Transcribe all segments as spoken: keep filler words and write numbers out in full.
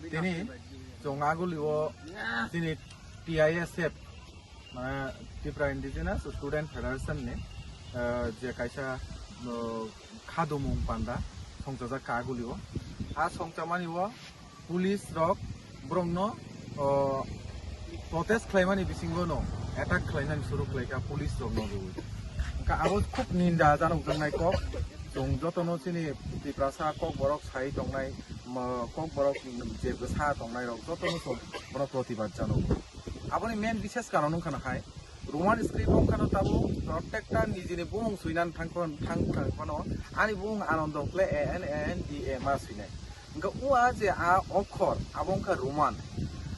Tini chwng agulio chini T I S F, mane Tripura Indigenous Student Federation ni, eh, je kaisa, eh, khadumung panda songchajak kha agulio. A songchamani o police rok borokno, o, protest khlaimani bisingo no attack khlainani suru khlaikha police rokno rwi. Wngkha abo khub ninda janokjaknai kok. Chwng jotono chini Tiprasa kokborok sai tongnai, mo-, kokborok je bwsa tongnai rok jotono chwng bono protibad jano. Aboni main bises karon wngkha na hai, Roman script wngkha no tabuk protekta nijini bumung swinani thang, thang, thang phano ani bumung Anando khle A N A N D A ma swinai. Wngkha ua je a okhor abo wngkha Roman.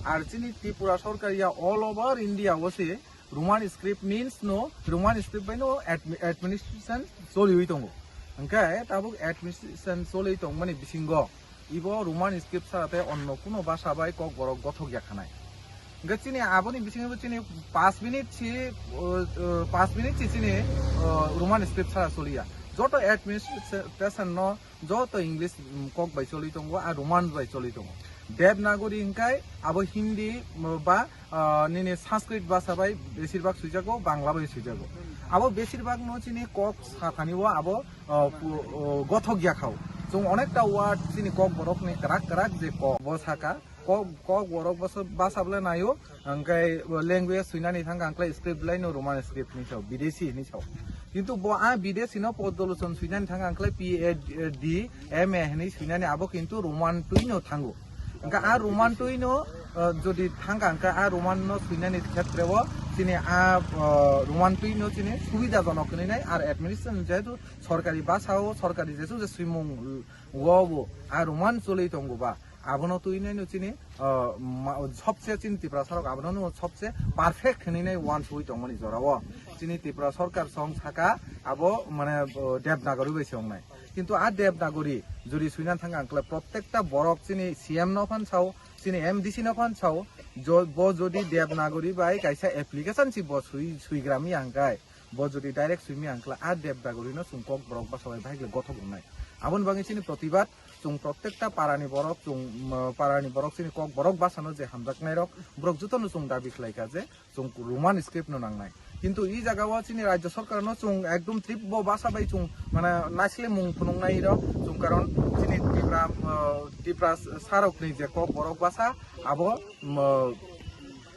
Ar chini Tripura sorkar ya all over India o se Roman script means no, Roman script bai no admi-, administration choliwi tongo. Hwnkhe tabuk administration choliwi tongmani bisingo ibo Roman script sara tei onno kuno basa bai kokborok gothok ya khanai. Hwnkhe chini aboni bisingo chini pash minute si, uh, uh, pash minute si chini, uh, Roman script sara choliya. Joto administration no joto English, mm, kok bai choli tongo, a Roman bai choli tongo. Devanagari hwnkhe abo Hindi, mm, ba, ah, nini Sanskrit basa bai besir bak swijago, Bangla bai swijago. Abo besir bak no chini kok sathani o abo, ah, pu-, oh, gothok ya khao. Chwng onekta word chini kokborok ni kwrak kwrak je kok bo saka. Kok, kokborok basa, basa bwle naio, hwnkhe language swinani thangkha, hwnkhe script bwle no Roman script hinwi sao, bidesi hinwi sao. Kintu bo a bidesi no podolochon swinani thangkha, hwnkhe P A D, M A hinwi swinani abo kintu Roman twi no thango. Hwnkhe a Roman twi no, eh, jodi thangkha, hwnkhe a Roman no swinani khetre o chini a, eh, Roman twi no chini subida jonok hinwi nai, ar administration jehetu sorkari basa o, sorkari jesu je swimung o bo a Roman choli tongo ba. Abono twi nai no chini, ah, ma-, sobse chini Tiprasa rok abono no sobse perfect hinwi nai uansugwi tongmani jora o. Chini Tripura sorkar song saka abo mane, ah, Devanagari bai se wngnai. Kintu a Devanagari jodi swina thang ang kle protekta borok chini C M no phan sao, chini M D C no phan sao, jo-, bo jodi Devanagari bai kaisa application si bo swi, swigrami ang kai. Bo jodi direct swimi ang kla a Devanagari no chwng kokborok basa bai bahai khe gothok wngnai. Aboni bagwi chini protibad chwng protekta parani borok chwng, mm, parani borok chini kokborok basa no je hamjaknai rok borok joto no chwng dabi khlai kha je chwng Roman script no nangnai. Kintu i jaga o chini rajya sorkar no chwng ekdom trip bo basa bai chwng mane naisle mung phunuk nai rok chwng karon chini Tipra, mm, Tipra sarok ni je kokborok basa abo, mm,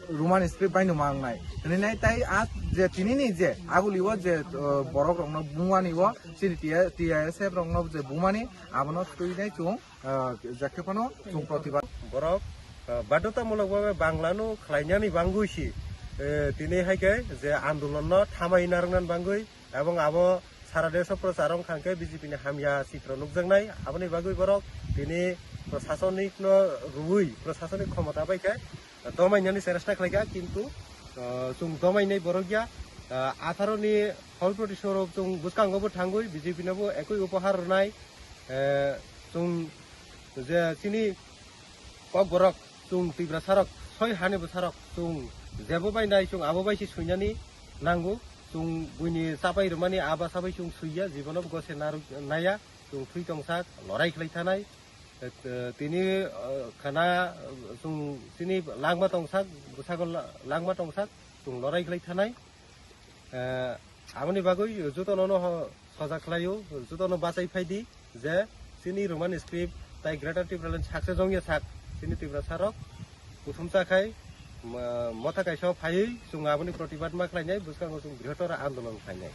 Roman script bai no mangnai. Hinwi nai tai a je tini ni je aguli o je, uh, borok rok no bumani o chini T I S F rok no je bumani abono twi nai chwng, uh, je khe phano chwng protibad. Borok, uh, badhotamulok bhabe Bangla no khlainani bangwi si, uh, tini hai khe je andolon no thamai narwknani bangwi ebong abo sara desh o prochar wng kha hwnkhe B J P ni hamya chitro nukjaknai. Aboni bagwi borok tini prosasonik no rwui prosasonik khomota bai khe domainani chesta khlai kha, kintu, ah, chwng domainai borok ya. Ah, atharo ni hol proti sorok chwng bwskango bo thangwi B J P no bo ekoi upohar rwnai. Eh, chwng je chini kokborok chwng Tiprasa rok soi hani bwsarok chwng jebo bai nai chwng abo bai se swinani nango. Chwng buini chapai rwmani a bwsa bai chwng swiya, jibono bo gose narwk naya, chwng thwi tongsak, lorai khlai thanai. Eh, tini, eh, khana, eh, chwng chini langma tongsak, bwsago la-, langma tongsak, chwng lorai khlai thanai. Eh, aboni bagwi jotono no ho-, sojak khlaio, jotono bachai phaidi je chini Roman script tai Greater Tipraland success wngya sak chini Tiprasa rok kuthumsa khai, ma-, motha kaisa phaiwi chwng aboni protibad ma khlainai, bwskango chwng brihottor andolon khlainai.